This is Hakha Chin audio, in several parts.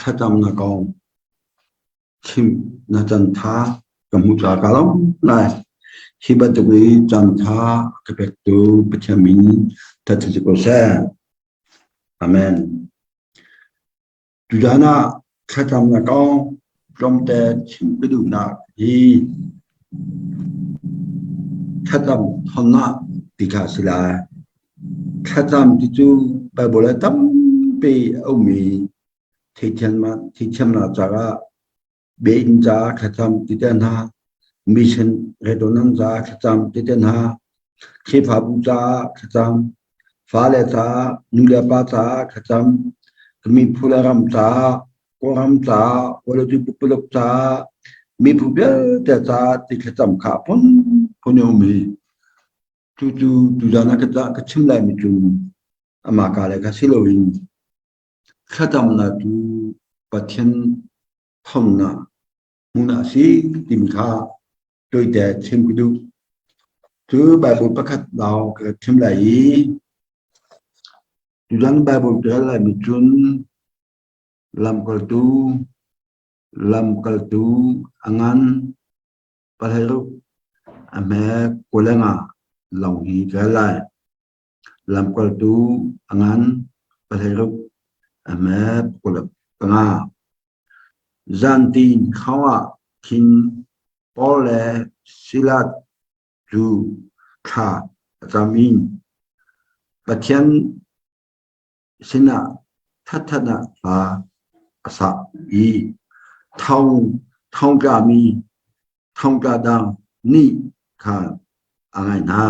Thlacamnak kong chimh na cantha ka hmuh caah ka lawm lai. Hi bantuk i cantha ka pektu Pathian min that si ko seh. Amen. Tuzaan ah thlacamnak kong tlawmte chim ka duhnak hi thlacam thawnnak ti kha a si lai. Thlacam ti cu Baibal ah tampi a ummi theihthiamnak caah biainn caah thlacam ti te hna, mission rianṭuannak caah thlacam ti te hna, Khrihfabu caah thlacam, fale caah, nulepa caah thlacam, ka miphun le ram caah, Kawlram caah, vawleicung pumpak caah, miphun vialte caah ti thlacam kha a phunphun a um i cucu tuzaan ah ka chim laimi cu amah ka le kha si loin thlacamnak cu Pathian thawnnak hmun ah a si timi kha tawite chim ka duh. Cu Baibal pakhat lawng ka chim lai i tuzan Baibal ka rel laimi cun lamkaltu lamkaltu a ngan pahleiruk a hme kulenga lawng hi ka rel lai. Lamkaltu a ngan pahleiruk a hme 25. Zantin khau ah khin Paul le Silas cu thla a cam i Pathian sinah thatthat ah hla a sa i thongtlami thongtla dang nih khan a ngaih hna.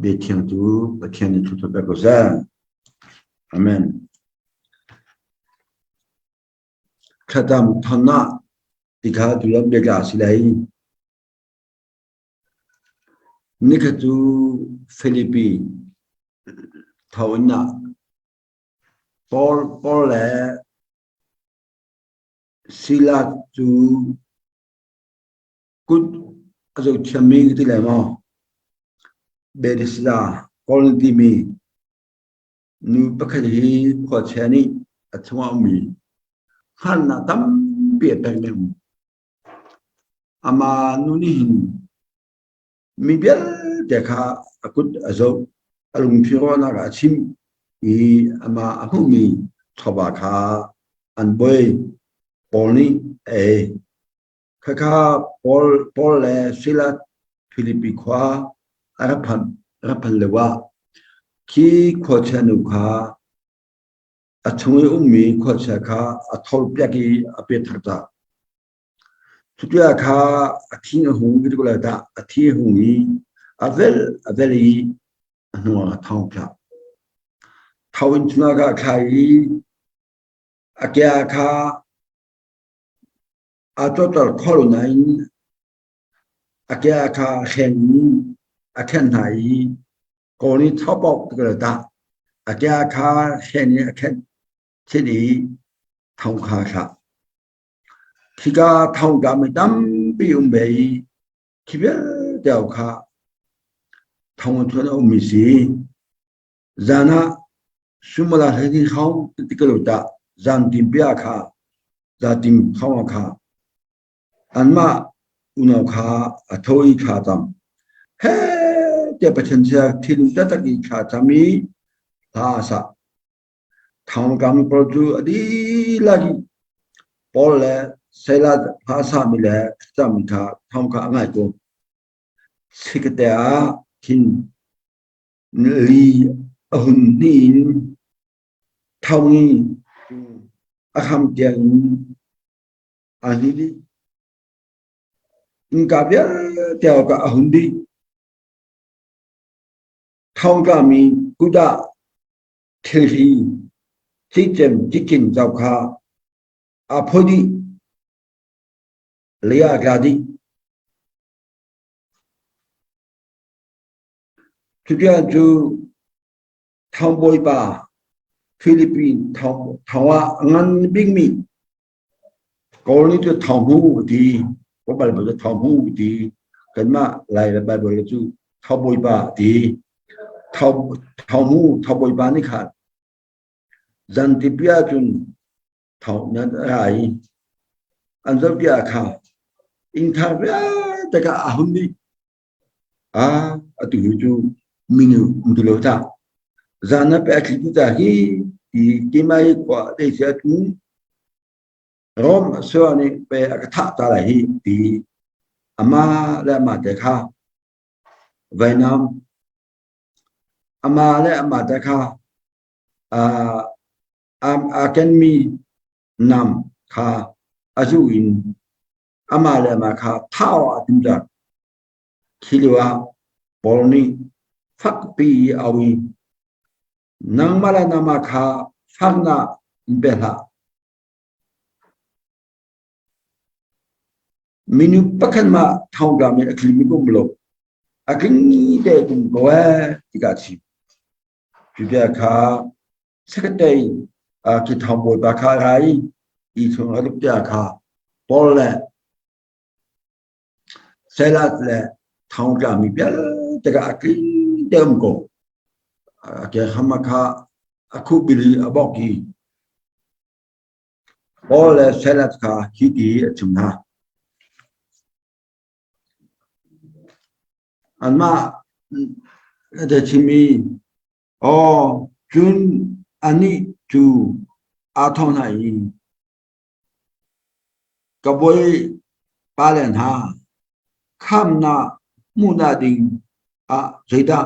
Bia thiang cu Pathian nih thluachuah pek ko seh. Amen. Thlacam thawnnak ti kha tuluk biatla a si lai. Nikhat cu Filipi thawinn ah Paul, Paul le Silas cu kut a zoh thiammi ka ti lai maw? Bethesda Paul timi nu pakhat hi khuachia nih a chungah ummi hngalhnak tampi a pekmi a um. Amah nu nih hin mi vialte kha a kut a zoh, a lungthli ruahnak ah a chimh i amah a hmuhmi chawva kha an buai. Paul nih a ei. Khakha Paul, Paul le Silas Filipi khua a rak phanh, rak phanh lio ah khi khuachia nu kha a chung i ummi khuachia kha a tholpiak i a pet thar cah. Cutikah kha a thin a hung ti ko lai dah, a thi a hung i a velh a velh i a hnuah a thong thlah. Tho in chungah kha a thlai i a ke kha aa cawhter kho lo nain a ke kha a hren in a khenh hna i kawl nih thawpawk ti ko lai dah, a ke kha hren in a khenh chit i thong kha a thlah. Khika thongtla mi tampi um ve i khi vialte kha thong chuan a ummi si. Zan ah suimilam 12 hrawng ti ka lut ah zantim bia kha zatim hrawng ah kha anmah unau kha a tho i thla cam. He tiah Pathian sia thinlung taktak i thla cam i hla a sa. Thangkam pawl cu a dihlak in Paul le Silas hla a sami le thlacammi kha thawng kha a ngai ko. Chikkhatte ah khin li a hun hnih in tho i a hram tiang in aa hnih dih. Innka vialte awkah a hun dih. Thongtlami kut ah thilri cikcem cikcin zau kha aa phawi dih. Lei ah a tla dih. Cuti cu thongbawipa Philippine thong thong ah a ngan bikmi Kawl nih cu thawhmu a ti. Kawl Baibal cu thawhmu a ti. Kanmah Lai Baibal cu thawbawipa a ti. Thawhmu, thawbawipa nih khan zan tipi ahcun Thawng nan ra i an zohpiah kha innkhar vialte kha a hun dih. Ah, atu hi cu minu um ti lo ta. Zan na pe a thli tu ta hi ti keimah hi khua te si atu Rom sua nih pe a ka thah ta lai hi ti ama le ama te kha vainam ama le ama te kha aa kenmi nam kha a zuh in amah le amah kha thah awk a timh cang. Khi lio ah Paul nih fakpi i a au i, Nangmah le nangmah kha faknak in pe hlah. Minung pakhat mah thongtla men a tling mi ka um lo. A tling te kum ko ee ti ka chim. Cu kha secretary khi thong bawipa kha a ra i i chung a tuk tiah kha Paul le Silas le thong tlami vialte kha a tling te um ko. A ke ham kha a khuhbili a bok i Paul le Silas kha hi ti a chim hna. Anmah na chim i, Aw, cun anih cu aa thawh hna i, Ka bawipa le hna, khamnak hmuhnak ding ah zeidah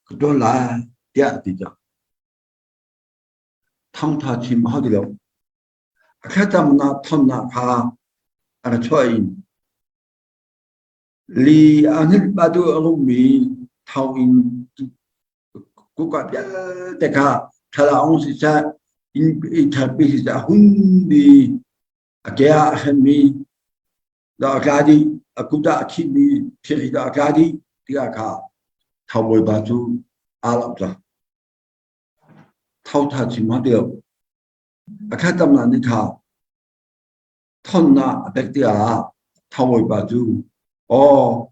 ka ṭuan lai, tiah a ti cang. Thawngṭha chim a hau ti lo. A thlacamnak thawnnak kha a ra chuah i li a hngilh pah tu a rummi thawnginn kuka vialte kha thlalaung siseh, inn tharpi siseh a hun mi a ke ah a hremmi dah a tla dih, a kut ah a khihmi thilri dah a tla dih tiah kha tho bawipa cu aa lawmh cang. Tho tha chim hlah ti lo. A thlacamnak nih kha thawnnak a pek tikah tho bawipa cu aw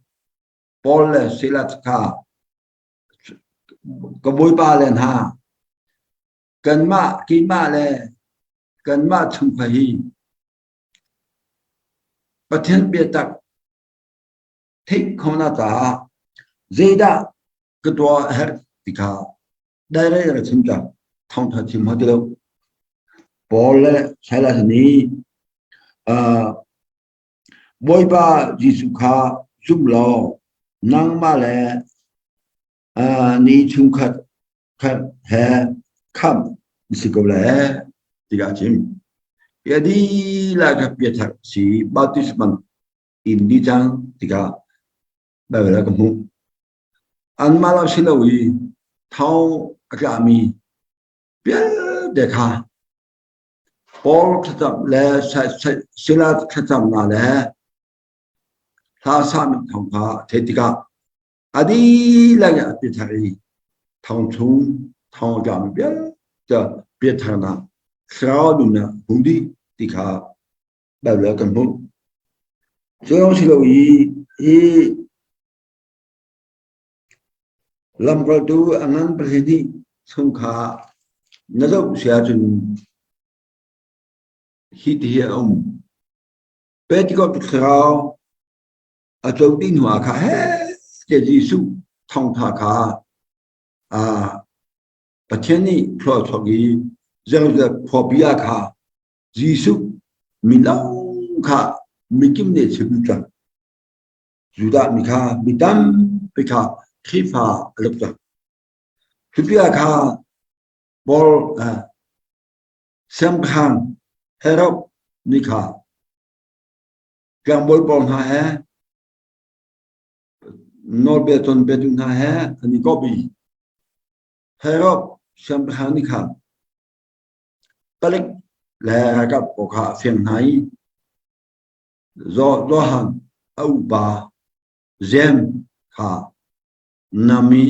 Paul le Silas kha ka bawipa le hna kanmah keimah le kanmah chungkhar hi Pathian biatak theih khawhnak caah zeidah ka tuah a herh ti kha direct ra chim cang thawngtha chim ha ti lo Paul le Silas nih Bawipa Jesuh kha zum law nangmah le ni chungkhat khat he khamh si ko lai tiah chim. Bia dihlak ka piathak si baptisman in di cang tikah Bible ah ka hmuh. Anmah lo si lo i thong a tlami vialte kha Paul thlacam le Silas thlacamnak le hla sami thawng kha a theih tikah a dihlak in a piathar i thong chung thong a tlami vialte piatharnak thlarau nunnak hung dih ti kha Bible ah kan hmuh. Cu lawng si lo i hi Lamkaltu a ngan pahnih chung kha na zoh si ahcun hi ti hi a um. Pentecost thlarau a co dih hnu ah kha heh tiah Jesuh thawngtha kha Pathian nih thlua a chuak i Jerusalem khuapi ah kha Jesuh mi lawng kha mikip nih a chim cang. Judah mi kha mi tampi kha Khrihfa a luk cang. Cuti ah kha Paul siangpahrang Herod nih kha tlangbawi pawl hna he nawlbia cawnpiaktu hna he an i kawp i Herod siangpahrang nih khan palik le ralkap pawl kha a fiang hna i Johan a upa Jeim kha nam i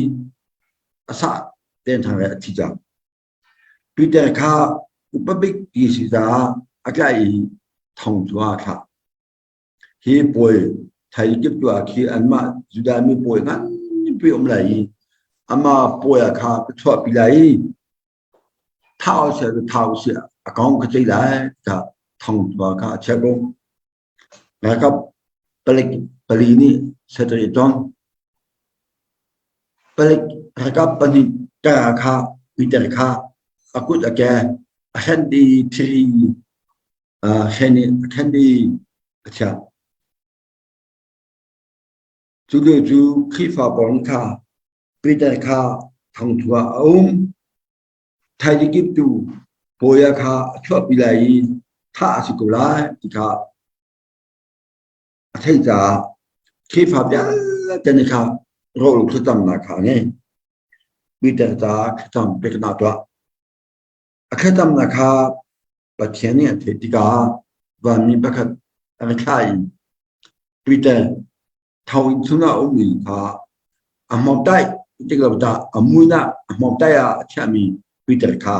a sah te hna le a thi cang. Peter kha upa bik ti si caah a tlaih i thong cu aa thlah. Hi puai thai kip tu ah khi anmah Judah mi puai nganpi um lai i amah puai ah kha ka chuahpi lai i. Thau seh thau seh a kong ka cei lai ka thong tua kha a chia ko. Ralkap palik pali nih satari tong. Palik ralkap pahnih ka kha Peter kha a kut a ke a hren di thiri a hren i a khen di a chiah. Cu lio cu Khrihfa pawl kha Peter kha thongthu ah a um. Thaizikip tu Bawia kha a chuahpi lai i thah a si ko lai ti kha a theih caah Khrihfa vialte nih kha rawl thlacamnak kha a ngei. Peter caah thlacam peknak tuah. A thlacamnak kha Pathian nih a theih tikah vanmi pakhat a ra thlah i Peter thonginn chungah a ummi kha a hmawmtaih tik lo tah a mun ah a hmawmtaih ah a chiahmi Peter kha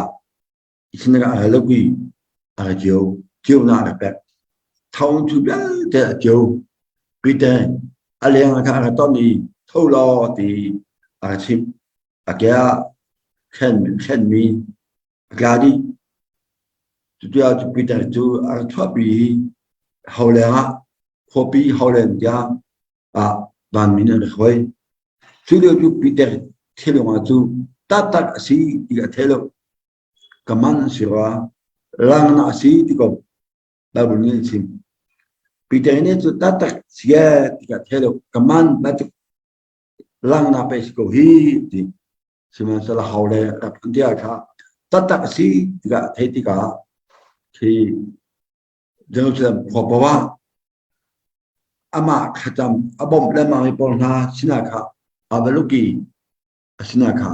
sinah a lo i a ra cio cionak a rak pek. Thonginn chung vialte a cio. Peter a leng ah khan a ra ton i tho law ti a ra chimh. A ke ah khenmi a tla dih. Cuticun cu Peter cu a rak chuahpi i holeng ah khuapi holeng tiang ah vanmi nih an rak hruai. Cu lio cu Peter thinlung ah cu taktak a si ti a thei lo. Ka man a si rua, langnak a si ti ko Bible nih a chim. Peter nih cu taktak si ee ti ka thei lo. Ka man bantuk langnak pei si ko hi ti. Sihmanhsehlaw ho le rak an ti kha taktak a si tikah theih tikah khi Jerusalem khua paoh ah amah thlacam a bawmh lengmang mi pawl hna sinah kha aa va luk i a sinah kha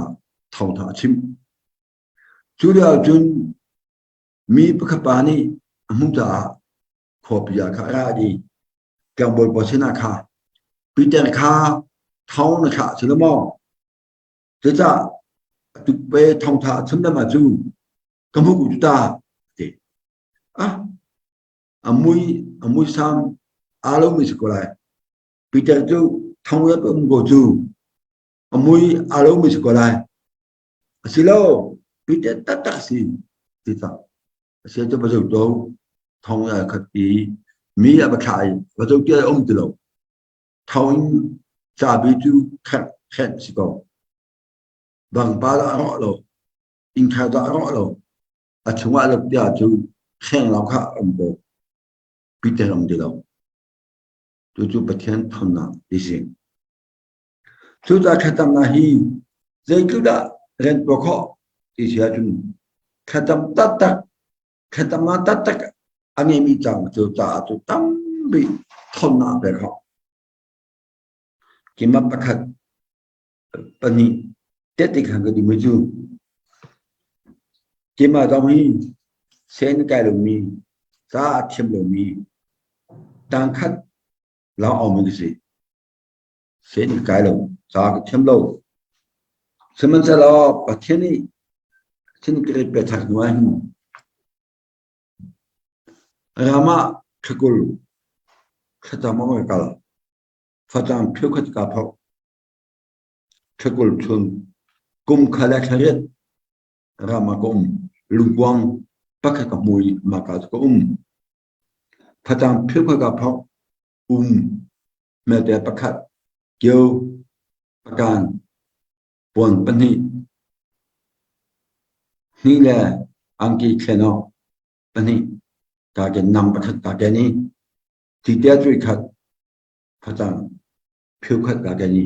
thawngtha a chimh. Cu lio ahcun mi pakhat pa nih a hmuh caah khuapi ah kha a ra i tlangbawi pawl sinah kha Peter kha thong na thlah si lo maw? Cucaah atu pe thawngtha a chim lama cu ka hmuh ku ta ti. Ah, a mui a muisam aa lomi si ko lai. Peter cu thong le um ko cu a mui aa lomi si ko lai. Asilo Peter taktak si ti cang. Asia cu va zoh to thong a khat i mi a va thlah i va zoh ti a um ti lo. Thawnginn cabi cu khenh si ko. Vangpa dah a rawh lo, innkhar dah a rawh lo, a chungah lak tiah cu kheng lo kha a um ko. Peter um ti lo. Cucu Pathian thawnnak ti si. Cucaah thlacamnak hi zeitluk dah rian tuah khawh ti si ahcun thlacam taktak thlacamnak taktak a ngeimi cang cu caah cu tampi thawnnak a pek khawh. Keimah pakhat pahnih tehte khan ka duhmi cu keimah zong hi sen kai lomi ca a thiam lomi tangkhat lawng aumi ka si. Sen ka kai lo, ca ka thiam lo. Sihmanhsehlaw Pathian nih thin ka rit pe thak hnu ah hin Ram ah thakul thlacam ah ka kal. Facang cheukhat kaa phorh. Thakul chun kum kha le thlariat ram ah ka um. Lungkuang pakhat ka hmu i mahka cu ka um. Facang cheukhat kaa phorh. Um mete pakhat, kio, pakan, puan pahnih, hni le angki thlen awk pahnih kaa ken nam pakhat kaa ken i cite cui khat facang phiu khat kaa ken i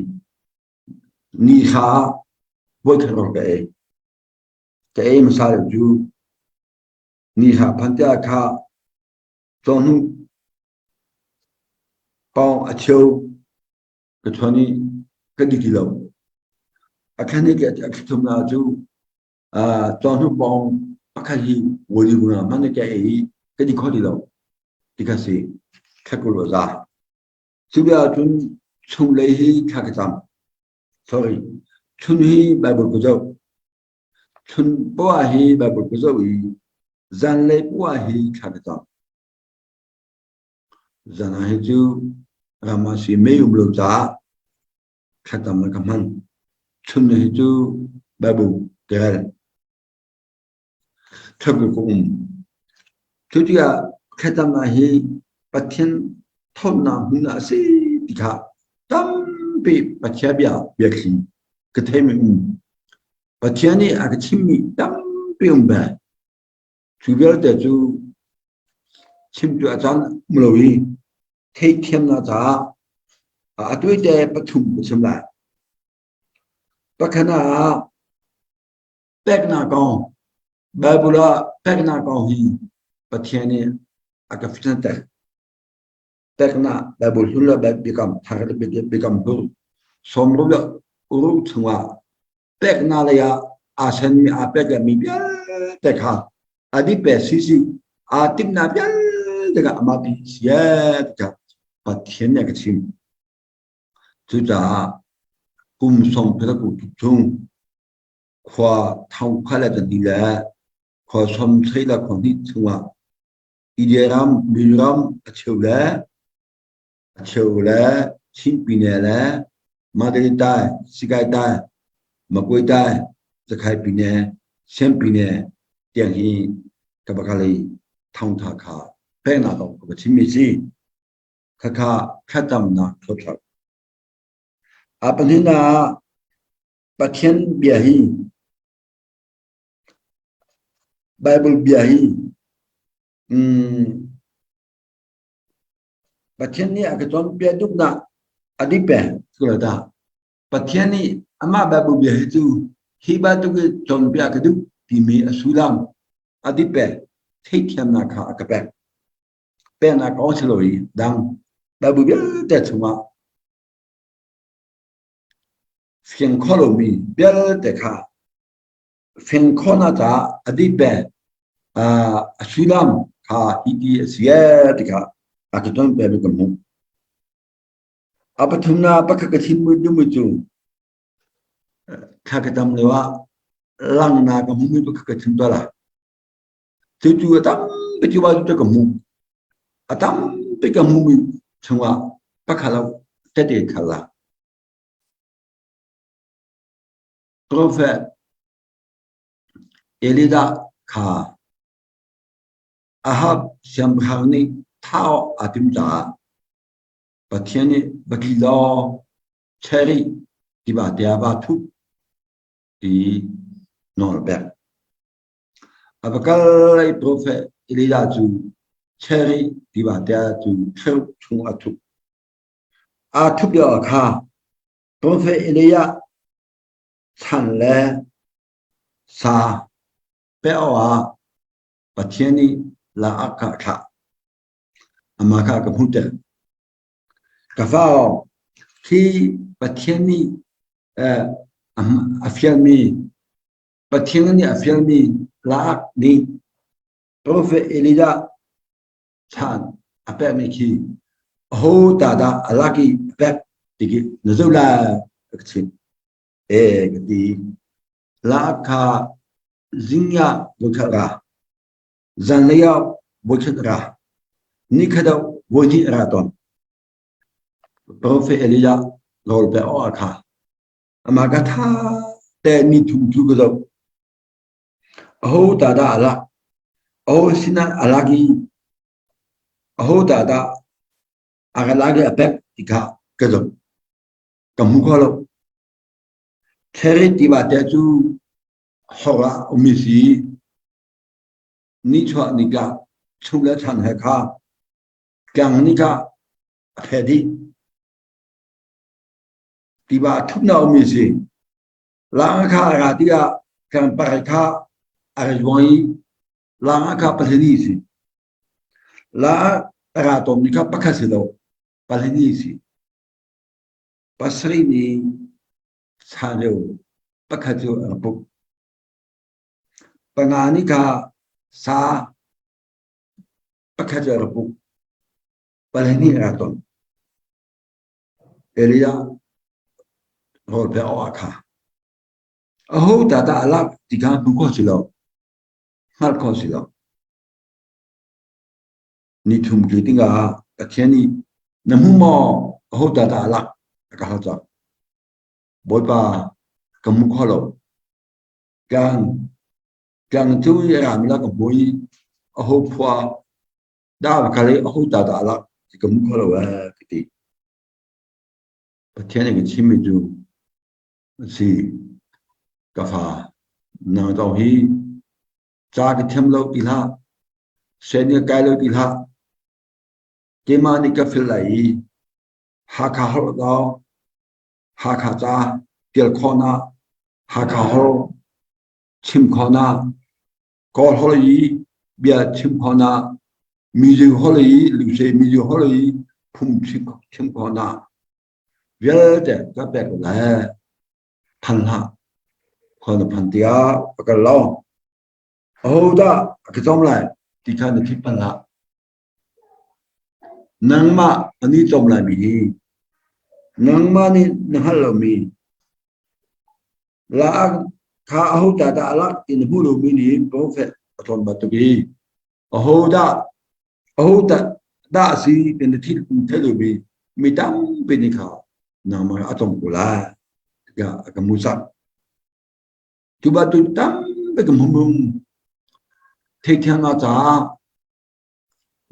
ni thla ah voikhat rawl ka ei. Ka ei hmasa deuh cu ni thla phan tiah kha cawhnu pawng a cheu ka chuan i ka di ti lo. A thlan i a thum na cu cawhnu pawng pakhat hi wali guna man ka ei i ka di kho ti lo. Ti kha si thakul wa za. Cu bia cun chunglei hi thla ka cam. Sorry. Chun hi Bible ka zoh. Chun poah hi Bible ka zoh i zanlei poah hi thla ka cam. Zan ah hi cu ram ah si mei um lo caah thlacam ka hman. Chun hi cu Bible ka rel. Thuk ka um. Cu tikah thlacamnak hi Pathian thawnnak hmun ah a si ti kha tampi Pathian bia biathli ka theimi um. Pathian nih a ka chimmi tampi um ve. Cu vialte cu chim cu a caan um lo i theihthiamnak caah a tuite pathum ka chim lai. Pakhat ah peknak kong Baibal ah peknak kong hi Pathian nih a ka fianter. Peknak Baibal hlun le Biakam thar le Biakam hlun sawmruk le uruk chungah peknak lei ah aa senmi aa pekmi vialte kha a dih pe sisi aa timhnak vialte kha amah ti si ti kha Pathian nih a ka chim. Cucaah kum sawm kum chung khua thong kha le zahnih le khua sawm sarih le khua hnih chungah India ram, Mizoram a cheu le a cheu le Chin Pine le Mandalay Tai, Sikai Tai, Magway Tai, Zakhai Pine, Sian Pine tiang hi ka bakalei thawngtha kha peknak kong ka va chimmi si. Khakha thlacamnak thawthlak. A pahnihnak Pathian bia hi Bible bia hi Pathian nih a ka cawnpiak duhnak a dik peng cu dah. Pathian nih amah Bible bia hi cu hi bantuk in cawnpiak ka duh timi a sullam a dik peng theihthiamnak kha a ka pek. Peknak kong si lo i dang Bible vialte chungah Fiang kho lomi vialte kha fiang khawhnak caah a dih peng. A sullam kha hi ti a si ee ti kha a ka cawnpiakmi ka hmuh. A pathumnak pakhat ka chim duhmi cu thla ka cam lio ah langhnak ka hmuhmi pakhat ka chim tuah lai. Cucu a tampi cu cu ka hmuh. A tampi ka hmuhmi chungah pakhat lo tete khal la. Profet Elijah kha Ahab siangpahrang nih thah awk aa timh caah Pathian nih va tli law Cherry tiva te ah vaa thup ti nawl a pek. A va kal i profet Elijah cu Cherry tiva te ah cu cherub chung a thup. Aa thup lio ah kha profet Elijah chan le sa pek awkah Pathian nih la a ka thlah. Amah kha ka hmuhter. Ka fa khi Pathian nih a fialmi Pathian nih a fialmi laak nih profet Elijah chan a pekmi khi aho ta dah a lak i a pek ti khi na zoh lai ka chimh. E ka ti. Laak kha zing ah voikhat ra, zanlei ah voikhat ra, nikhat ah voihnih ra tawn. Profet Elijah rawl pek awk ah kha amah ka tha te ni thum cu ka zoh. Aho ta dah a lak? Aho sinah a lak i aho ta dah a ka lak i a pek ti kha ka zoh. Ka hmu kho lo. Kherit tiva te cu hor ah um i si. Nichuah nitlak chung le thlang he kha tlang nih kha a pheh dih. Tiva thupnak um i si. Lang kha a ra tikah kan pare kha a ra zuang i lang kha pahlini si. La a ra tawnmi kha pakhat si lo, pahlini si. Pasarih nih changreu pakhat cu a ra puk. Panga nih kha sa pakhat cu a ra puk. Pahlini a ra ton. Elijah rawl pek awk ah kha aho ta dah a lak ti kha hmu khawh si lo, hngalh khawh si lo. Ni thum tli tikah Pathian nih na hmu maw aho ta dah a lak a ka hal cang. Bawipa ka hmu kho lo. Kan. Tlang cu i ram la ka hmu i aho phua dah va kal i aho ta dah lak ti ka hmu kho lo ee ka ti. Pathian nih ka chimmi cu a si. Ka fa, nang zong hi ca ka thiam lo ti hlah, sian ka kai lo ti hlah. Keimah nih ka fil lai i Hakha holh law Hakha ca tial khawhnak, Hakha holh chim khawhnak, Kawl holh i bia chim khawhnak, Mizu holh i Lusei Mizu holh i phung chim khawhnak vialte ka pek lai. Phan hlah. Khua na phan tiah a kal lo. Ahodah a ka cawm lai ti kha na thit phan hlah. Nangmah an i cawm laimi hi nangmah nih na hngalh lomi la kha aho ta dah a lak ti na hmuh lomi nih profet a tlawn bantuk i ahodah aho dah a si ti na thil theih lomi mi tampi nih kha nangmah a cawm ko lai tiah a ka hmuhsak. Cu bantuk tampi ka hmu theihthiamnak caah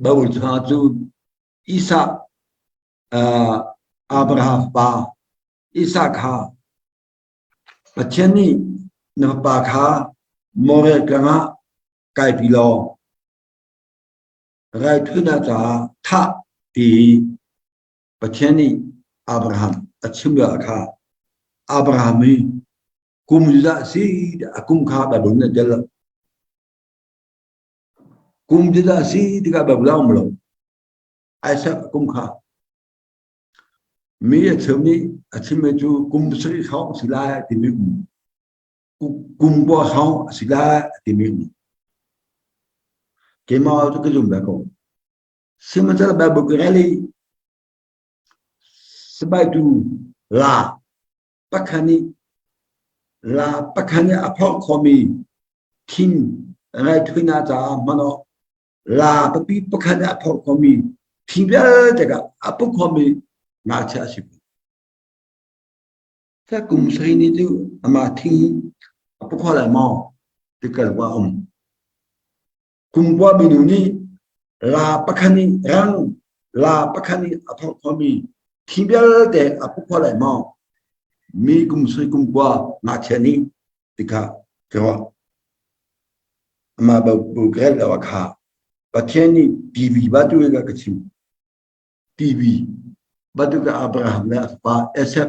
Baibal chungah cu Isak Abraham fapa Isak kha Pathian nih na fapa kha Moriah tlang ah kaipi law raithawinak caah thah ti Pathian nih Abraham a chim lioah kha Abraham hi kum zeizah a si a kum kha Baibal nih a tel lo. Kum zeizah a si tikah Baibal ah a um lo. Isaac a kum kha mi a cheu nih a chimmi cu kum sarih hrawng a si lai timi um. Kum kua hrawng a si lai timi um. Keimah cu ka zum ve ko. Sihmanhsehlaw Baibal ka rel i sibaitu la pakhat nih la pakhat nih a phorh khawhmi thing raithawinak caah hman awk la papi pakhat nih a phorh khawhmi thing vialte kha a puk khawhmi ngakchia a si. Sa kum sarih ni cu amah thing a puk kho lai maw ti ka ruah um. Kum kua minu nih la pakhat nih rang la pakhat nih a phorh khawhmi thi vialte a puk khawh lai maw? Mi kum sui kum kua ngakchia nih tikha ka ruah. Amah bu ka rel lo kha Pathian nih TV ba tu ka chim. TV bantuk Abraham le a fapa Esek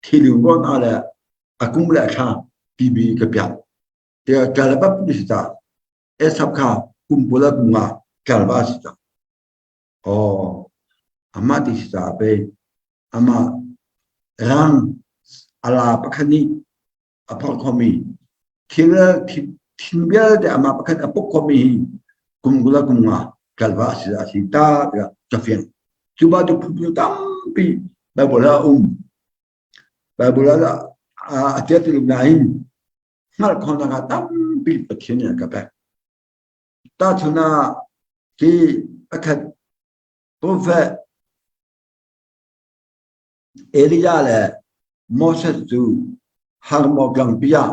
thilu rawn ah le a kum le a thla TV ka piak. Tiah Kalabap ni si ta. Esau kha kum kul a kum ah tlangval a si cang. Aw, amah ti si caah pei amah rang a la pakhat nih a phorh khomi thil thil vialte amah pakhat a puk khomi hi kum kul a kum nga tlangval a si a si ta tiah ka fiang. Cu bantuk phunphun tampi Baibal ah a um. Baibal ah a tial ti lo nain hngalh khawhnak ah tampi Pathian nih a ka pek. Tahchun ah hi pakhat profet Elijah le Moses cu Harmon tlangpi ah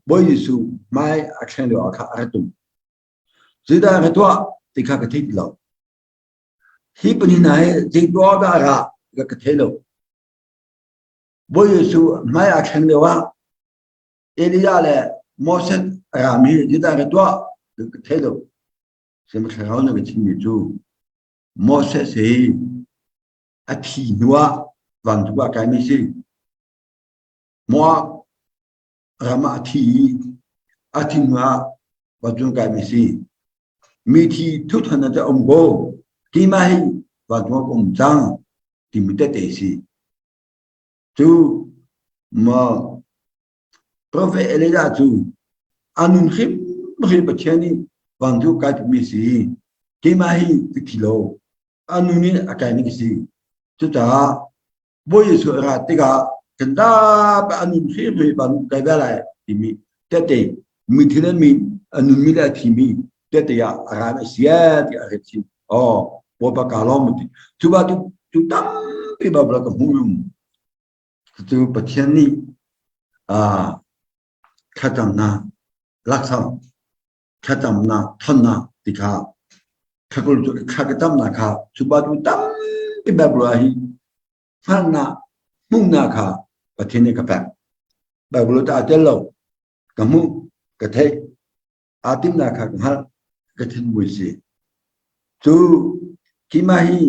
Bawi Jesuh hmai a thleng lio ah kha a rak tum. Zeidah ka tuah ti kha ka thei ti lo. Hi pahnih hna hi zei tuah dah a ra ti ka thei lo. Bawi Jesuh hmai aa thleng lio ah Elijah le Moses a rami zeidah ka tuah ka thei lo. Sihmanhsehlaw na ka chimmi cu Moses hi a thi hnuah vancung ah kaimi si. Moab ram ah a thi i a thi hnuah vancung kaimi si. Mithi thuthan ah um ko. Keimah hi vancung ah ka um cang timi tete si. Cu maw Profet Elijah cu a nun hrimhrim Pathian nih vancung kai tukmi a si. Keimah hi ka thi lo. A nun in a kaimi ka si. Cucaah Bawi Jesuh a rat tikah kan dap a nun hrimhrim van kai ve lai timi tehte mithi le mi a nunmi le a thimi tehte ah a ra a si tiah a rat chim. Oh, Bawipa ka lawm ti. Cu ba tu tu tampi Baibal ka hmu. Cucu Pathian nih thlacamnak. Laksawng thlacamnak thawnnak ti kha thlakul thla ka camnak kha cu ba tu tampi Bible ah hi hngalhnak hmuhnak kha Pathian nih ka pek. Bible ta tel lo ka hmuh ka theih aa timnak kha ka hngalh ka thin mui si. Cu keimah hi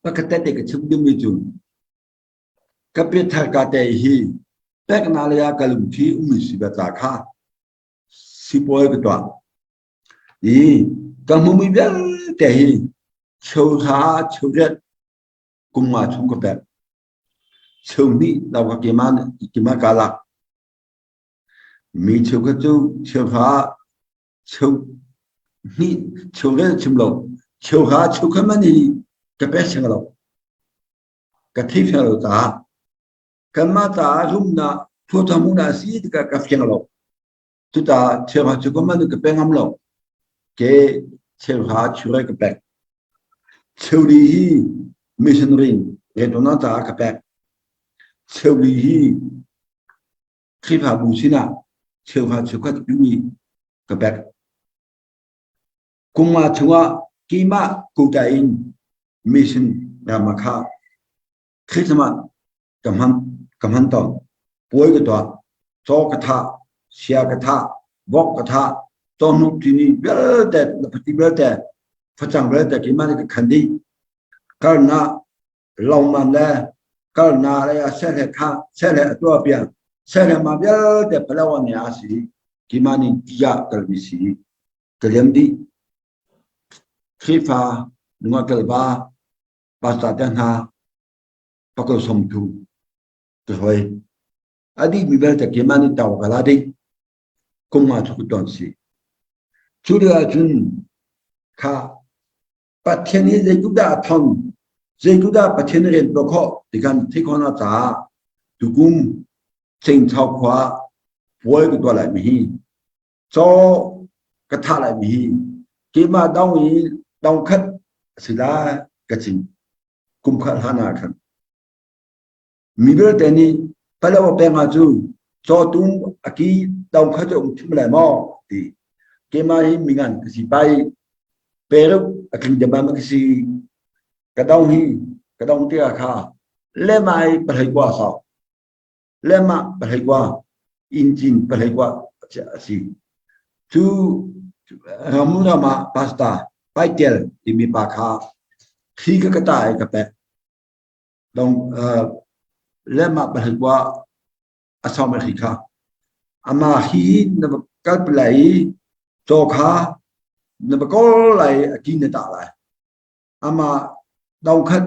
pakhat tete ka chim dingmi cu Ka piathar ka te hi peknak lei ah ka lungthi ummi si ve ca kha sipawi ka tuah. I ka hmumi vialte hi cheuhra cheuriat kum nga chung ka pek. Cheuhnih lo ka keimah keimah kaa lak. Mi cheukhat cu cheuhra cheuhnih cheuriat chim lo cheuhra cheukhat man hi ka pek siang lo. Ka thei fiang lo caah kanmah caah rumnak thuatham a si tikah ka fiang lo. Cucaah cheuhra cu ka man ka pe ngam lo. Ke cheuhra chure ka pek. Cheuli hi missionary rianṭuannak caah ka pek. Cheuli hi Khrihfabu sinah cheuhra cheukhat timi ka pek. Kum nga chungah keimah quota in mission ram ah kha Christmas ka hman ka hman tawn. Puai ka tuah, caw ka thah, sia ka thah, vok ka thah, cawhnuk tini vialte, pati vialte, facang vialte keimah nih ka khan dih. Karnak longman le kalnak le seh le kha seh le a tuah piak seh le ma vialte palawan ne a si keimah nih tiah kalmi si ka liam dih. Khrihfa nungak kalva pastor te hna pakul 30 ka hoi. A dih mi vialte keimah nih tau ka la ding. Kum nga cu ton si. Cu lio ahcun kha Pathian hi zeitluk dah a thong, zeitluk dah Pathian rian tuah khawh ti kan theih khawhnak caah tukum Sengchau khua puai ka tuah lai mi hi caw ka thah lai mi hi keimah dong i dong khat a si lai ka chim kum khat hlan ah khan mi vialte nih Palawa peng ah cu cawtum a ki dong khat cu um thim lai maw ti keimah hi mingan ka si pai peruk a tling deuh ma ka si ka dong hi ka dong te kha le mai pahlei kwa sau le mah pahleikua inncin pahleikua a si. Cu ram ram ah pastor Paitel timi pa kha thli ka ka ta i ka pek. Dong le mah pahleikua a sau ma hri kha. Ama hi na va kal lai i caw kha na va kawl lai a ki na tah lai. Amah dongkhat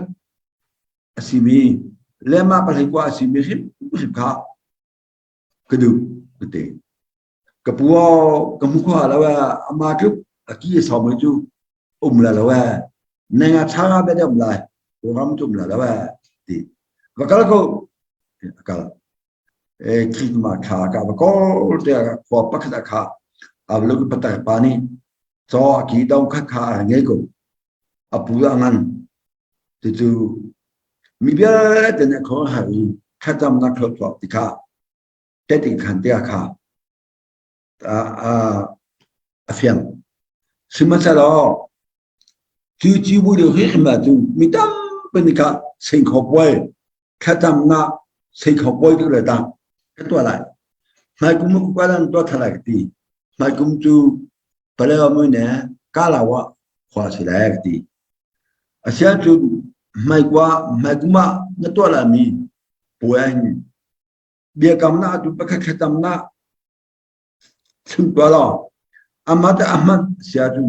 a simi le mah pahleikua a simi hrimhrim kha ka duh ka ti. Ka pu aw ka hmu kho lo ee amah tluk a ki a sawm cu um la lo ee neng a chang ah bia um lai ram cu um la lo ee ti va kal ko a kal e Christmas thla ka va kawl te khua pakhat a kha a lu patak pa nih caw a ki dong khat kha a ngei ko a pu a ngan cucu mi vialte nih kho har i thlacamnak thluachuak ti kha teting khan te kha a fiang sihmanhsehlaw cu civui lio hrim ah cun mi tampi nih kha singkhaw puai thlacamnak singkhaw puai tu le tang ka tuah lai hmaikum ku kalan tuah thalai ka ti hmaikum cu Palewa mui ne Kalawa khua si lai ka ti asian cu hmaikua hmaikum ah na tuah lai mi puai hin biakamnak atu pakhat thlacamnak chim tuah law amah te ahman si ahcun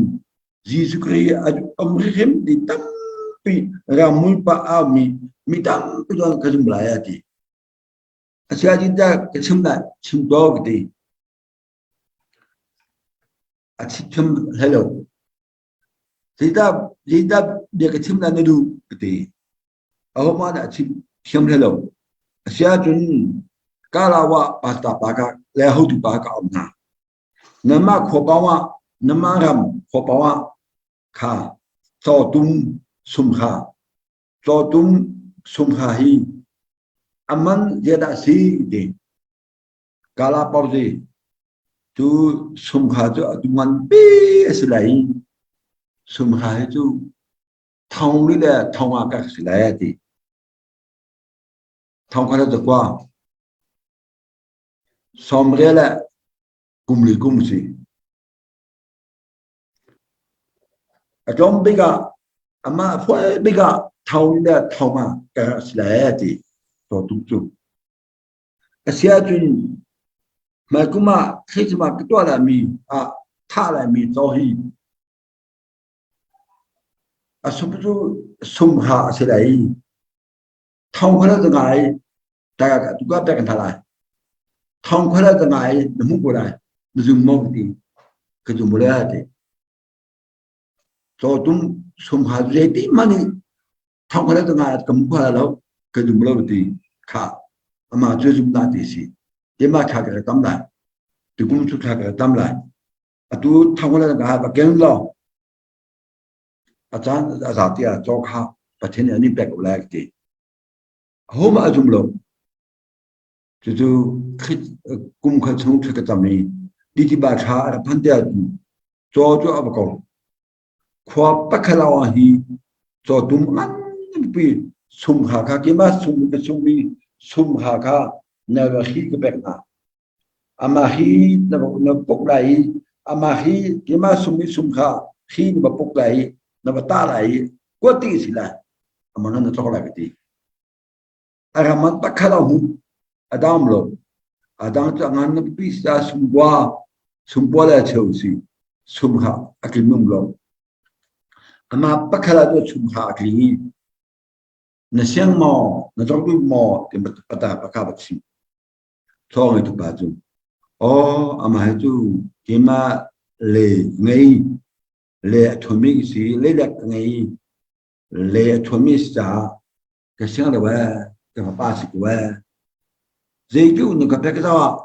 Jesuh Khrih a um hrimhrim ti tampi ramui pa aumi mi tampi zong ka zum lai a ti. Asiah dah ka chim lai chim tuah ka ti. A chim hlei lo. Zeidah zeidah bia ka chim lai na duh ka ti. Ahohmah dah a chim thiam hlei lo. Asiahcun Kalawa pastor pa ka le hotu pa ka um hna. Nanmah khua pawng ah nanmah ram khua pawng ah kha cawtum sumkha cawtum sumkha hi a man zeidah si ti. Kala pau zi. Cu sumkha cu a tu nganpi a si lai i sumkha hi cu thong li le thong ah ka si lai a ti. Thong kha le kua. Sawmrial le kum li kum si. A tlawm bik ah amah fual bik ah thong le thong ah ka si lai a ti. To tuk cu. A si ahcun hmaikum ah Christmas ka tuah laimi ah thah laimi caw hi a sum cu sumha a si lai i thong kha na ngai ta tu ka pek hna lai. Thong kha na ngai na hmuh ko lai na zum maw ti ka zum le ti. Caw tum sumha zei ti hmanh nih thong kha na ngai ka hmu kha lo ka zum lo ti kha ama cu zum na ti si. Tema kha ka tam lai. Tukum cu kha ka tam lai. Atu thong kha na ngai ba ken lo. A caan a za tiah caw kha Pathian nih an in pek ko lai ti. Ahohmah a zum lo. Cucu kum khat chung thil ka tam i titiba ṭha a rak phan te ahcun caw cu a va ko. Khua pakhat ah hi caw tum nganpi sumha kha keimah sum ka summi sumha kha na va hi ka pek hna. Amah hi na puk lai i amah hi keimah sum i sum kha hi na va puk lai i na va tah lai i kuat ti si lai amah na tlok lai ka ti. A ram an pakhat a hmu a dam lo. A dang cu a ngan na pi sa sum bua sum bua le cheu si sum kha a tling um lo. Amah pakhat ah cu sum kha a tling i na siang maw na tlok duh maw ti pata pakha ba chim. Thawng i tupa cu, Aw, amah hi cu keimah le ngei le a ṭhawnmi ka si, leilek ka ngei le a ṭhawnmi si caah ka siang lo ee, ka fapa si ko ee. Zeitluk na ka pek dah,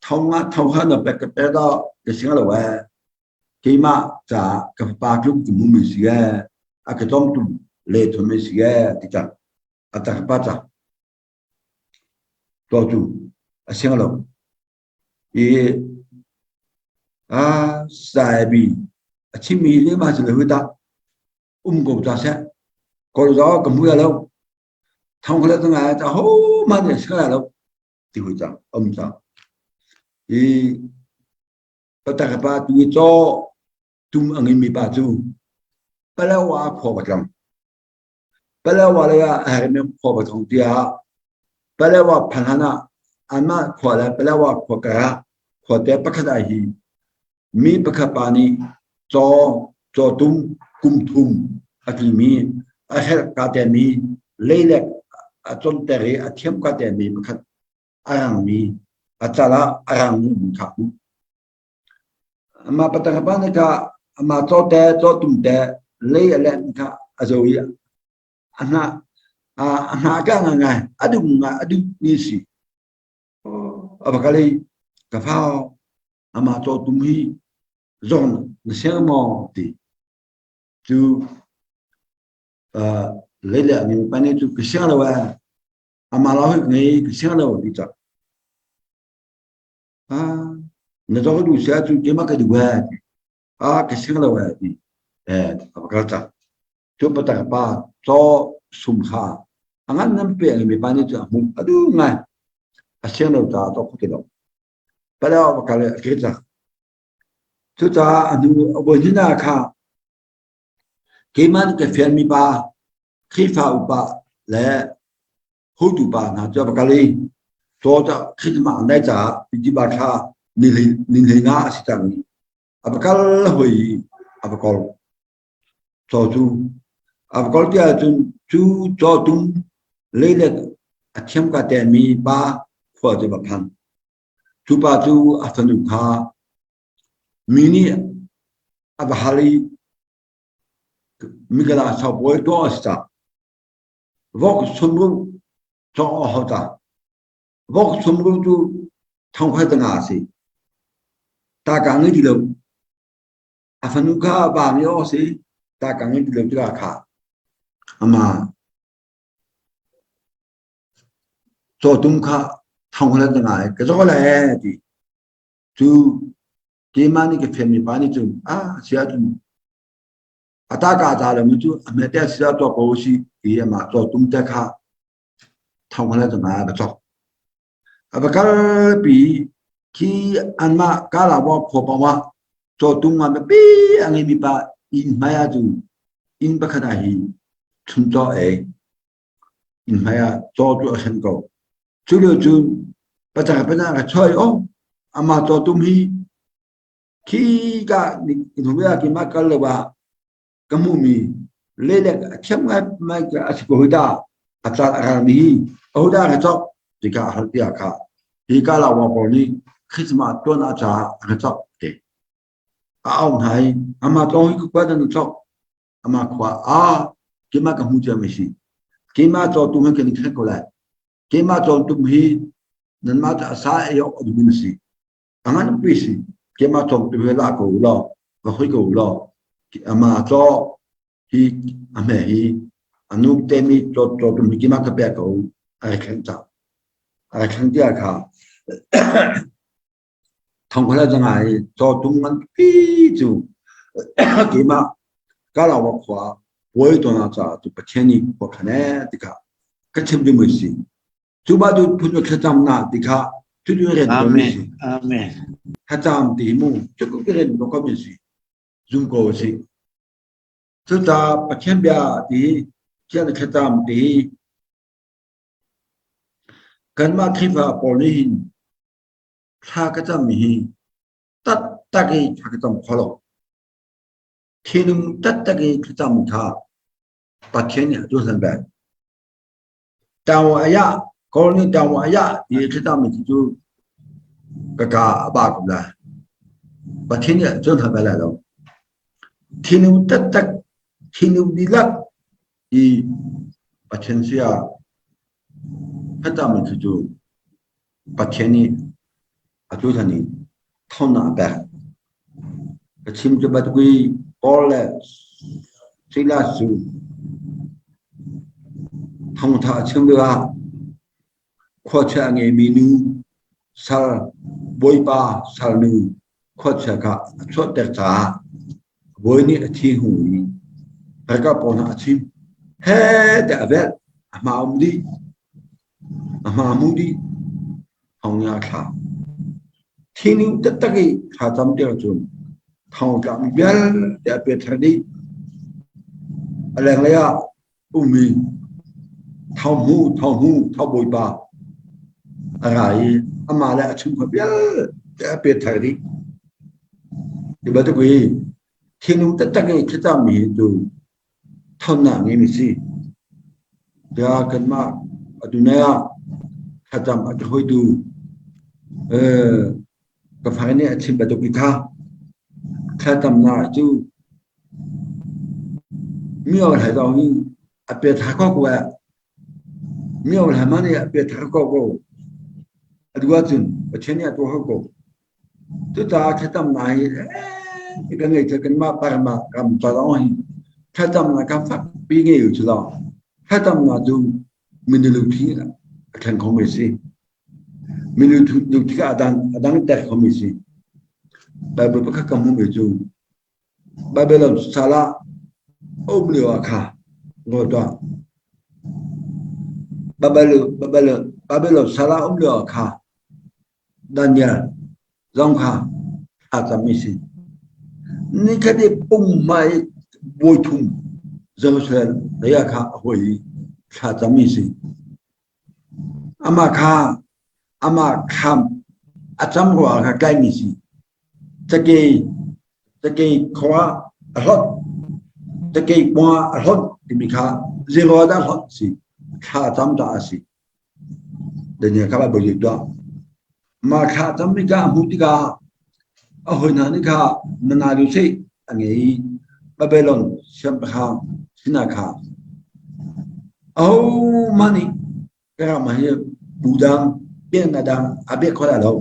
thong ah thong ha na pek ka pe dah, ka siang lo ee. Keimah caah ka fapa tluk ka hmumi si ee, a ka tlawmtu le ṭhawnmi si ee, ti cang. A ta pa ca. Tuahtu a siang lo i a saibi a chimmi lehmah cu le hui tah um ko ta seh kawl zaw ka hmu lo thong khala ta ngai ta ho ma ne sila lo ti hui cang um cang i pataka pa tu chaw tum angin mi pa cu palawa khua ka tlang Palawa lei ah a herhmi khua pathum tiah Palawa phan hlan ah anmah khua le Palawa khua kar ah khuate pakhat ah hi mi pakhat pa nih caw cawtum kum thum a tlimi a herh ka temi leilek a conter i a thiam ka temi pakhat a rangmi a cal ah a rangmi mun kha Amah patang pa nih kha amah cawte cawtum te lei a leh kha a zo i a hnah a hnah ka ngai a dum ngai a duh ni si. A va kal i ka fau amah cawtum hi zong na siang maw ti cu lei le a pa nih cu ka siang lo ee amah lo hi ngei ka siang lo ti cak. Na dawk duh si ahcun keimah ka duh ee ti. Ah ka sing lo ee ti. Eh a va kal cang. Cu patak pa caw sum kha a ngan nan pe mi pa nih cu a hmuh a duh ngai. A siang lo caah cawk kho ti lo. Pale va kal i a kir cang. Cucaah a hnu a voi hnih kha keimah nih ka fialmi pa Khrihfa upa le hotu pa hna cu a va kal i caw cu Christmas an dai caah Pijiba thla ni nga a si cang i a va kal hoi i a va kol. Caw cu a va kol tiah cun cu caw tum leilek a thiam ka tenmi pa khua cu va phan. Cu pa cu a fanu kha mi nih a va hal i Mikala saupawi tuah a si cang. Vok sumruh cawk a hau cang. Vok sumruh cu thongkhat nga a si. Taka ngei ti lo. A fanu kha va nge aw si. Taka ngei ti lo tikah kha ama cawtum kha thongkhat nga ka cawk lai ti. Cu. Keimah nih ka fianmi pa nih cun a si ahcun a ta ka ta lo mi cu a hmete a si ah tuah ko si ti amah cawtum te kha thong hala cu ka cawk. A va kalpi khi anmah Kalawa khua pawng ah cawtum ngan pipi a ngeimi pa inn hmai ah cun inn pakhat ah hi chuncaw ei inn hmai ah caw cu a hren ko. Cu lio cun pacang pacang ka choi o amah cawtum hi khi ka hnu ah keimah kal lo ah ka hmuhmi lelek a thiam ngai mai a si ko dah a cal a ralmi hi ahodah ka cawk tika a hal tiah kha hi ka la wa pawl nih Christmas tuan a caah a ka cawk te a au hna i amah tlawng hi khua dan cawk amah khua a keimah ka hmu cia mi si keimah cawtu he kan i khen ko lai keimah cawtum hi nanmah cu a sa ei awk a duhmi na si a ngan pi si keimah cawm tu he la ko law va hoi ko law amah caw hi a hme hi a nu te mi caw caw tum hi keimah ka pek ko a rak khen ca a rak khen tia kha thong khala zanga hi caw tum ngan pi cu keimah kalawa khua puai tona ca tu Pathian nih khua khane tikha ka chim ding si Cu ba tu phun thlacam na ti kha cu tu rian ko mi si. Amen. Thlacam ti mu cu ku rian ko mi si. Zum ko si. Cu ta Pathian bia ti thian thlacam ti kanmah Khrihfa pawl nih hin thla ka cam mi hi taktak i thla ka cam kho lo. Thinlung taktak i thlacam kha Pathian nih a tu hlan bel. Tangwa ya, Kawl nih tangwa ya ti thlacammi cu ka ka a ba ko lai. Pathian nih cun hal bal lai lo. Thinlung taktak, thinlung dihlak i Pathian sia thlacammi cu Pathian nih atu than in thawnnak a pek. Ka chim cu bantuk i Paul le Silas cu thawngtha a chim lioah khuachia a ngeimi nu sal bawipa salnu khuachia kha a chuahter caah bawi nih a thi hung i ralkap pawl hna a chim. He tiah a velh, a hma um dih. A hma mu dih. Thong nih a thlah. Thinlung taktak i thlacam ti ahcun thong tlakmi vialte a pet ṭhan dih. A lenglei ah ummi thonghmu, thonghmu, thongbawipa a ra i amah le a chungkhar vialte a pet thar dih. Ti bantuk i thinlung taktak i thlacammi hi cu thawnnak ngeimi si. Tiah kanmah atu nai ah thlacam a ka hawitu ka fai nih a chim bantuk i kha thlacamnak cu mi ol hai zong hi a pe tha ko ko eh. Mi ol hai ma nih a pe tha ko ko. A duh ahcun Pathian nih a tuah ko. Cucaah thlacamnak hi kan ngei cu kanmah Burma ram ca zong hi thlacamnak kha fakpi ngei u sih law thlacamnak cu minung lungthin a thleng khomi a si. Minung lungthin kha a dangter khomi a si. Bible pakhat ka hmuhmi cu Babylon sal ah a um lio ah kha ngawl tuah. Babylon sal ah a um lio ah kha Daniel zong kha aa cammi si. Nikhat i pumhma i bawi thum Jerusalem lei ah kha a hawi i thla cammi si. Amah kha amah thlam a cam ruangah kha tlaihmi si. Cakei cakei khua a hlonh cakei kua a hlonh timi kha zeiruangah dah a hlonh si thla a cam caah a si. Daniel kha Baibal tuah. Mah thla cam mi kha a hmuh tikah a hawi hna nih kha mana lu seh a ngei i Babylon siangpahrang sinah kha ahohmah nih ka ram ah hin bu dang biaknak dang a biak kho lai lo.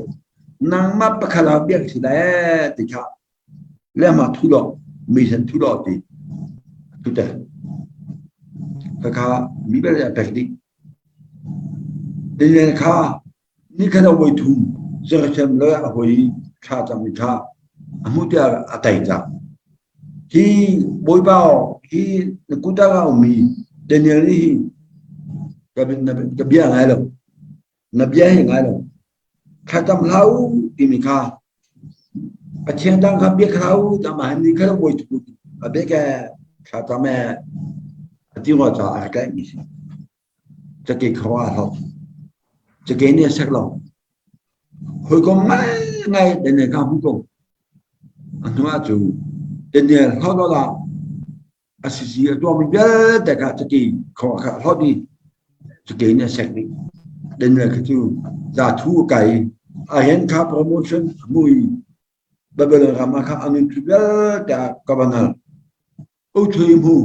Nangmah pakhat ah biak si lai ti kha lehmah thu law mi sin thu law ti a thuter. Khakha mi vialte a pek dih. Daniel kha nikhat a voi thum Jerusalem lei a hoi i thla cam i kha A hmuh tiah a tei cang. Hi bawipa hi na kut ah a ummi Daniel nih hi ka bia ngai lo. Na bia hi ngai lo. Thlacam hlah u timi kha Pathian dang kha biak hlah u tama ni kha bawi tu a biak e thlacam e a ti ngawt caah a rak tlaihmi si. Cakei kho ah hlawt. Cakei nih a sek lo. Hawikom ngaingai Daniel kha hmu ko. A hnu ah cu Daniel hlawt awk ah a sisi a tuahmi vialte kha cakei kho ah kha a hlawt i cakei nih a sek dih. Daniel kha cu zathu a kai i a hen kha promotion a hmu i Babylon ram ah kha a nun vialte ah governor Uthui hmu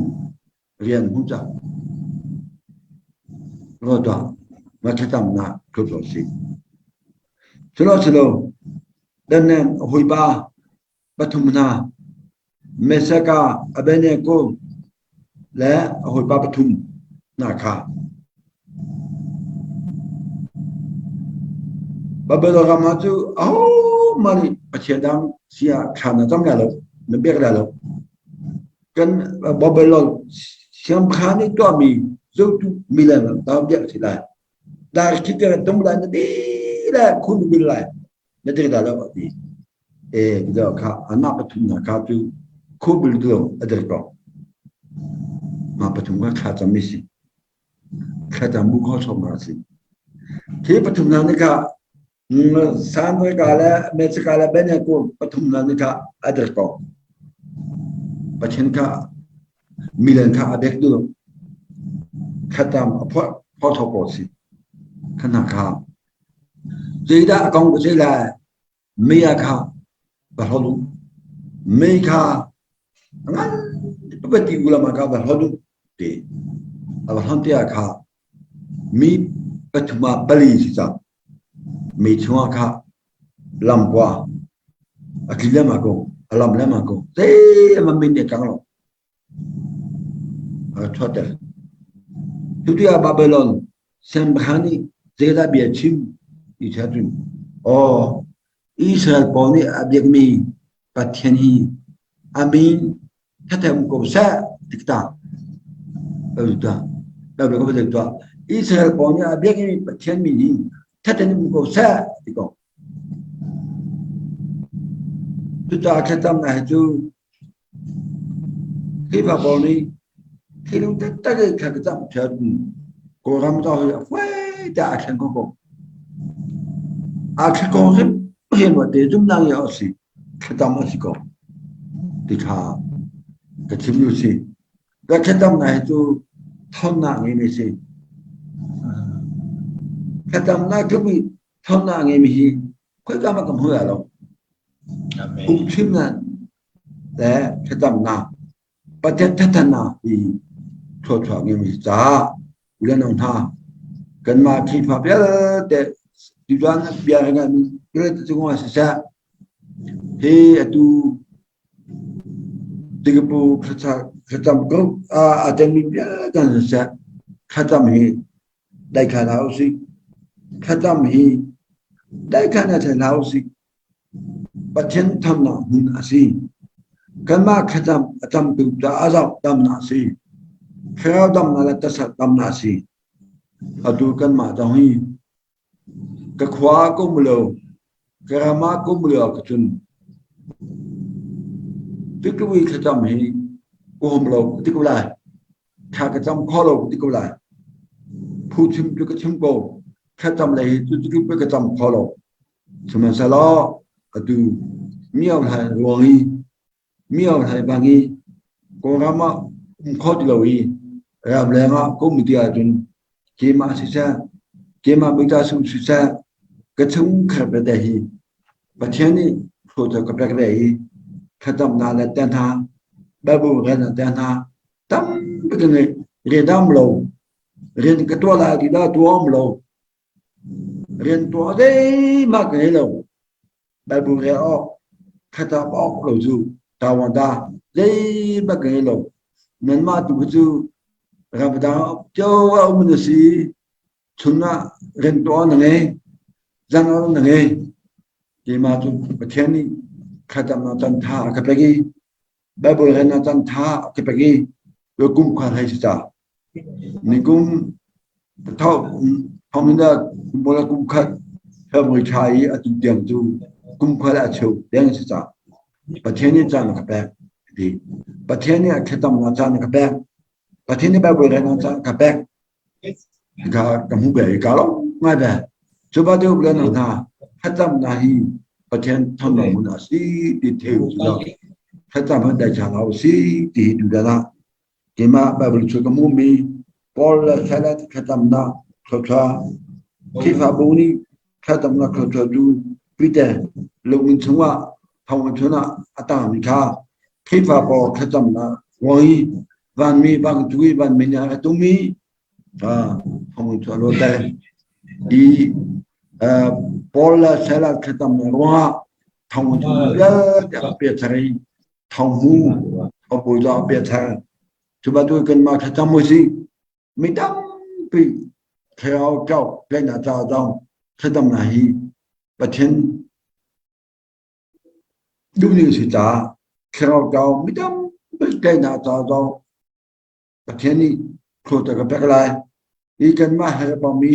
rian hmu cang. Ruat ah na thlacamnak thut lo si. Culo silo dan hawipa pathum hna Mesaka Abednego le a hawipa pathum hna kha Babylon ram ah cu ahohmah nih pathian dang si ah thla na cam lai lo, na biak lai lo. Kan Babylon siangpahrang nih tuahmi zohtu milem tam biak a si lai. Dar khi ka tum lai na dihlak khun bil lai na dir lai lo a ti. E kha anmah pathum hna kha cu khubil tu a dir ko. Mah pathum kha thla cam si. Thlacam bu kho chom a si. Hi pathum hna nih kha Sanrika le Mexica le Beneko pathum hna nih kha a dir ko. Pathian kha milen kha a bek duh. Thlacam a phuah phuah ko si. Kha hna kha. Zeidah a kong ka si lai? Mei ah kha va hlon u. Mei kha a ngan pati ulam ah kha va hlon u ti. A va hlon tiah kha mi pathum ah pali si cang. Mei chungah kha lamkua a tli lengmang ko, a lam lengmang ko. Zei a min nih cang lo. A ka ṭhuatter. Cuti ah Babylon siangpahrang nih zeidah bia chim ti ṭha cun, Aw, Israel pawl nih a biakmi Pathian hi a min ṭhathem ko seh ti ta. Israel pawl nih a biakmi Pathian min hi ṭhathem ko seh ti ko. Cucaah thlacamnak hi cu Khrihfa pawl nih thinlung taktak in thla ka cam ṭhiam. Kawlram zong hi a fawi tiah aa thleng kho ko. Aa thleng ko hrimhrim te zumnak i a si thlacam a si ko ti kha ka chim duh si. Ka thlacamnak hi cu thawnnak ngeimi si. Thlacamnak tluk i thawnnak ngeimi hi khoika hmanh ka hmu lai lo. Phungchimnak le thlacamnak Pathian thathannak hi thluachuah ngeimi caah u le nau hna kanmah Khrihfa vialte tutan bia ka ngaihmi vialte cungah siseh hi atu Tigapu thlacam group aa telmi vialte siseh thlacam hi daikhan hlah usih. Thlacam hi daikhan ah hlah usih. Pathian thamnak hmun a si. Kanmah thlacam a tamtu caah zoh damnak a si. Thlarau damnak le taksa damnak a si. Atu kanmah zong hi ka khua ka um lo, ka ram ah ka um lio ah cun tikui thlacam hi ka hum lo ka ti ko lai. Thla ka cam kho lo ka ti ko lai. Phuchim cu ka chim ko. Thlacam lei hi cu cu ka cam kho lo. Sihmanhsehlaw atu mio hlai ruang i mio hlai bang i Kawlram ah um kho ti lo i ramleng ah ka um ti ahcun keimah siseh, keimah mita sung siseh, ka chungkhar vialte hi Pathian nih thlawchuah ka pek ve i thlacamnak le te hna, Bible relnak te hna tampi ka ngei. Rian am lo, rian ka tuah lai ti dah tuah am lo. Rian tuah zeihmah ka ngei lo. Bible rel awk, thlacam awk lo cu tawanda zeihmah ka ngei lo. Nanmah tu cu ramdang cio a um na si. Chun ah rian tuah na ngei, zan ah na ngei. Keimah cu Pathian nih Thlacamnak caan ṭha a ka pek i Baibal relnak caan ṭha a ka pek i kum kha hlei si ca. Nikum thawngin kum kum khat February thla i atu tiang cu kum khat a cheu deng si ca. Pathian nih caan a ka pek ti. Pathian nih a thlacamnak caan a ka pek. Pathian nih Baibal relnak caan a ka pek. Ka ka hmu ve i ka lawm ngai ve. Cu bantuk le hna thlacamnak hi Pathian thawngnak hmun a si ti thei u sih. Thlacam han dai ṭha lo si ti hi tutan ah keimah Bible cu ka hmuhmi Paul le Silas thlacamnak thluachuah Khrihfabu nih thlacamnak thluachuah cu Peter lunginn chungah thonginn chungah a tangmi kha Khrihfa pawl thlacamnak ruang i vanmi vancung i vanmi nih a tum i thonginn cu a luatter. I Paul le Silas thlacamnak ruangah thonginn chung vialte a piathar i thonghmu thongbawi zong a piathar. Cu bantuk kanmah thlacam usih. Mi tampi thlarau ṭauh tlaihnak caah zong thlacamnak hi Pathian duhning a si caah thlarau ṭau mi tampi tlaihnak caah zong Pathian nih thlawt a ka pek lai. Hi kanmah he bangmi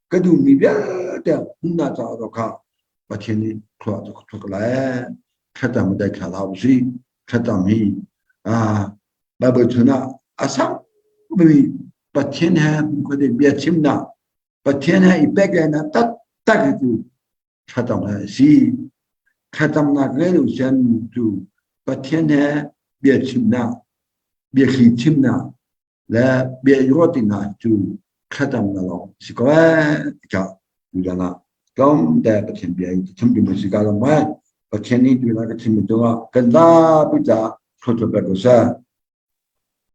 ka duhmi vialte hmunnak caah zong kha Pathian nih thlua a ka thuak lai. Thlacam dai thla hlah usih. Thlacam hi Baibal chungah a sangmi Pathian he khuate bia chimnak, Pathian he i pehtlaihnak taktak hi cu thlacam hi a si. Thlacamnak ngei lo sian cu Pathian he bia chimnak, biathli chimnak le bia i ruahtinak cu thlacamnak lawng si ko ee tikah tutan ah tlawmte Pathian bia in chim ding si ka lawm ai. Pathian nih tutan ka chimmi cungah kan zapi caah thluachuah pek ko seh.